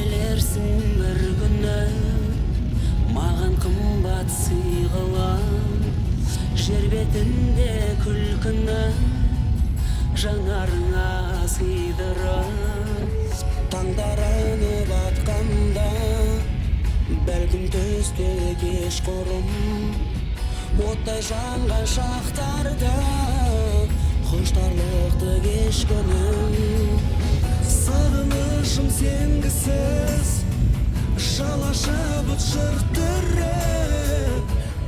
Келерсің бір күні, маған қымбат сый қылып, жер бетінде күлкіні жанарыңа сыйдырып. Таңдаранып атқанда, бәлкім түсте кешқұрым, оттай жанған шақтарда құштарлықты кешкенім. Сағынышым сенгісіз, шала-шабыт жыр түрі,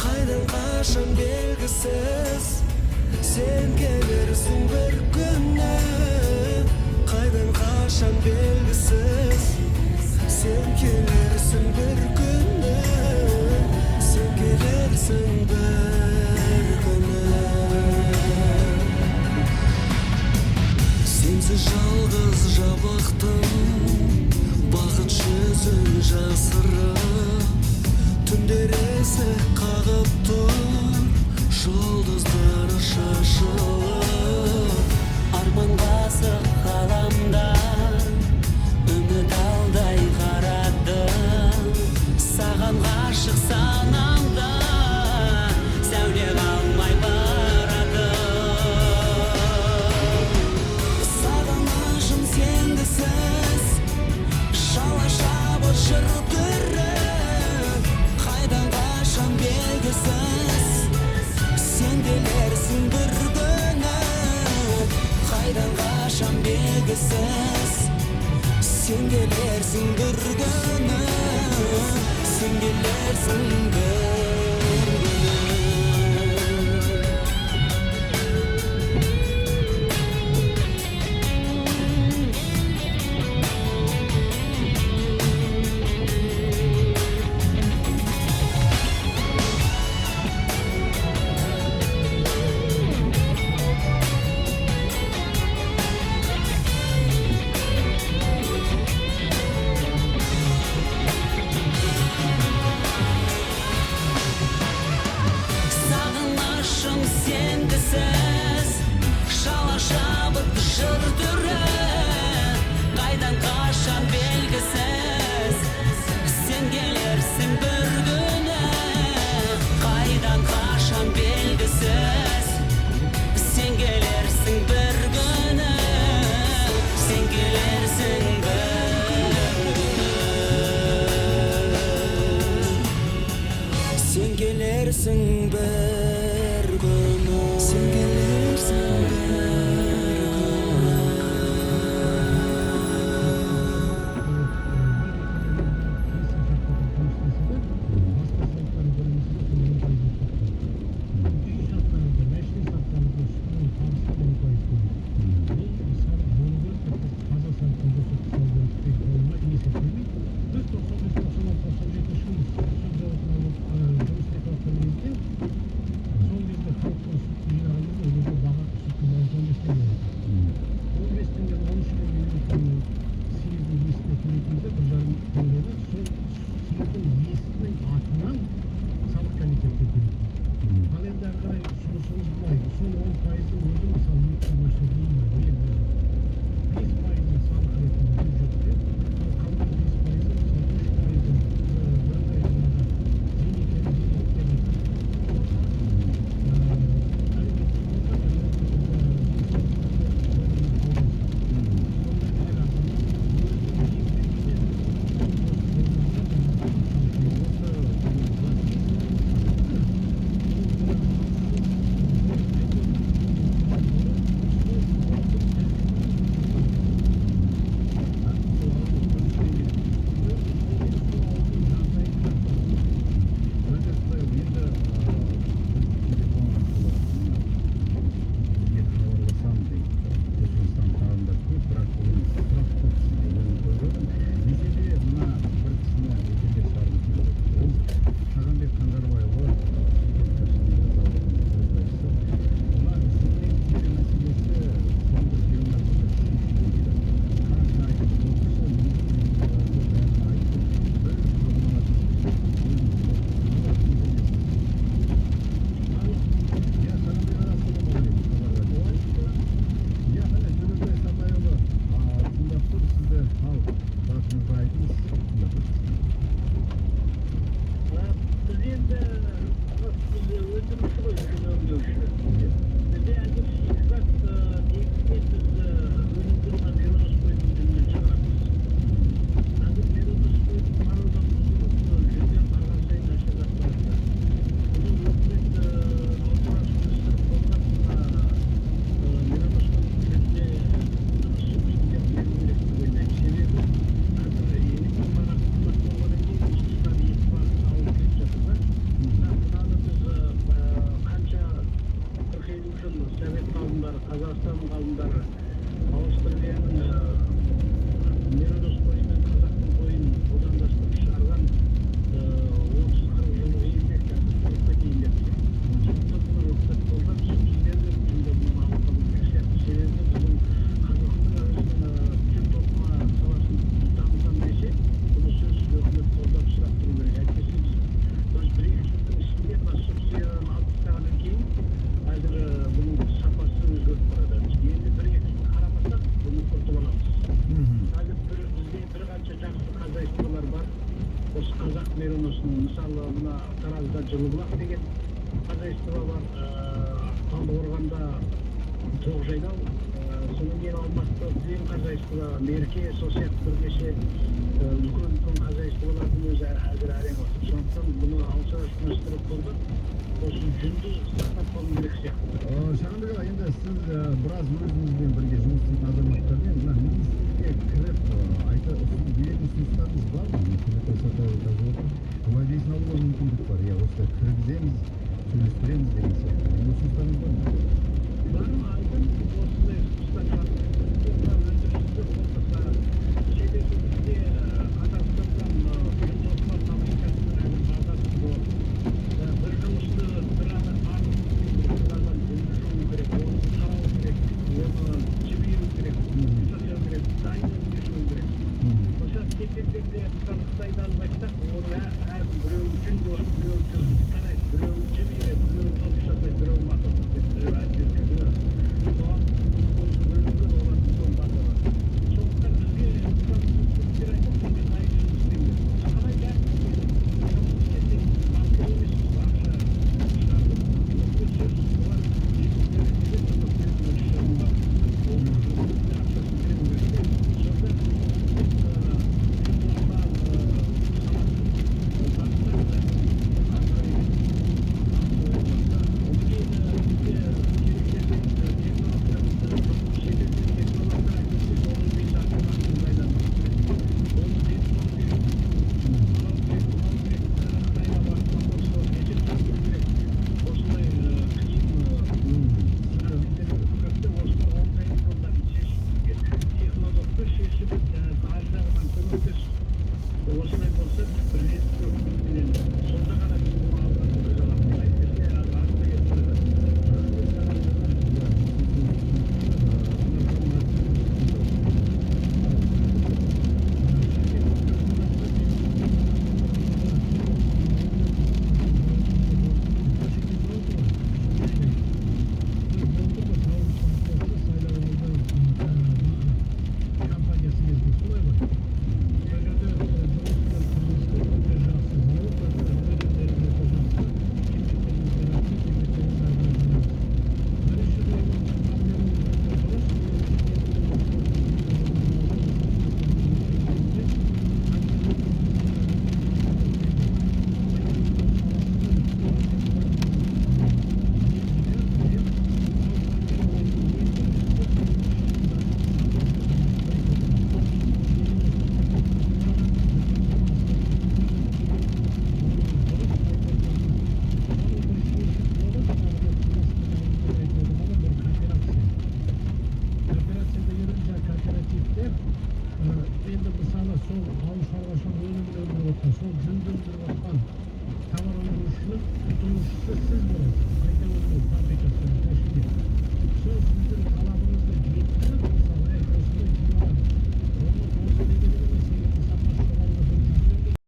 қайдан қашан белгісіз. Сен келерсің бір күні, қайдан қашан белгісіз. Сен келерсің бір күні, сен келерсің бір күні. Сенсіз жалғыз жабықтым, бақыт жүзін жасырып. Түндер есік қағып тұр, жұлдыздар шашылып. Арманға асық ғаламда үміт алдай қарады, саған ғашық санамда сәуле қалмай барады. Сағынышым сенгісіз, шала шабыт жыр түрі, қайдан қашан белгісіз. Сен келерсің бір күні, қайдан қашан белгісіз. Сен келерсің бір күні, сен келерсің бір күні. Ұсыныстарыңыз бар, айтыңыз. Тыңдап отырмыз. Біз енді, біз өндіруші ғой, жүн өңдеуші. Бізде әзір шикізат, негізінен біз өнімді мына меринос қойдың жүнінен шығарамыз. Қазір меринос қойдың порода бұзылып, жүндер барған сайын нашарлап барады. Бұны өкімет, ауыл шаруашылық қолдап, мына меринос қойдың жүніне субсидия беру керек деп ойлаймын. Себебі қазір еттің бағасы қымбат болғаннан кейін тыстан ет бағасы ауып кетіп жатыр да. Мынаны біз қанша 40-50 жыл совет ғалымдары, Қазақстан ғалымдары Аустралияның меринос қойы мен қазақтың қойын будандастырып шығарған, 30-40 жылдық еңбек қазір құрып кетейін деп тұр. Сондықтан бұны өкімет қолдап, субсидия беріп, жүнді бұны алып қалу керек сияқты. Себебі біздің қазақтың өзінің жүн тоқыма саласын дамытамын десе, бұны сөзсіз өкімет қолдап, сұрап тұру керек. Әйтпесе біз өз 1-2 жылдың ішінде мына субсидияны алып тастағаннан кейін қазір бұның сапасы өзгеріп барады. Енді 1-2 жыл қарамасақ, бұны құртып аламыз. Қазір бізде бір қанша жақсы хозяйстволар бар. Осы қазақ мериносының, мысалы, мына Таразда Жылыбұлақ деген хозяйство бар, Талдықорғанда Тоқжайлау, содан кейін Алматыда үлкен хозяйство Мерке, сол сияқты бірнеше үлкен үлкен хозяйстволардың өзі әзір әрең отыр. Сондықтан бұны ауыл шаруашылық қолдап, осы жүнді сақтап қалу керек сияқты. Шағынбек аға, енді сіз біраз өзіңізбен бірге жұмыс істейтін азаматтармен мына министрлікке кіріп, айта беретін ұсыныстарыңыз бар ма? Құрметті Сатаев жазып отыр, уәдесін алуға мүмкіндік бар, иә, осылай кіргіземіз, сөйлестіреміз деген сияқты. Енді ұсыныстарыңыз бар ма? Бар ма, айттым, осындай ұсыныстар бар. Мына өндірісті қолдаса, себебі бізде Қазақстанда жүн тоқыма фабрикасының әлі базасы жоқ. Бір жұмысты бір адам, барлық бір адам жүнді жуу керек, оны тарау керек, оны жіберу керек, жасау керек, дайындап беру керек. Мысалы, шетелдерде, мысалы, Қытайды алып айтсақ, оның әркім біреуі жүн жуады, біреуі жүн тарайды, біреуі жібереді, біреуі тоқып жасайды, біреуі мата тоқиды, біреуі әдебиет. Соған осы бөлінген, олардың соның барлығы. Сондықтан бізге, мысалы, көптер айтады, мен дайын жұмыс істеймін деп. Біз қалай бәрін істейміз? Шетелден банкир емеспіз ғой, ақша шығарып. Өкімет сөзсіз бұған жеткізеді, көмек беру керек, шығын бар. Оның ақшасын беру керек. Сонда үкімет жүн тоқыма саласын дамытса, ары қарай. Одан кейін бізде керек жерден технологтар, шетелден технологтар әкелсе, соның 5-6 ыңғайланып керек. Оны денсаулық керек, мынау керек, мынау керек, Қытайға барып мотор неше тарту керек. Осындай қиын мәселелер көп те, осыны оңтайлы жолдарын шешіп, бізге технологты шешіп, қаржы жағынан көмектесіп, осылай болса, біз бірлесіп өкіметпенен сонда ғана біз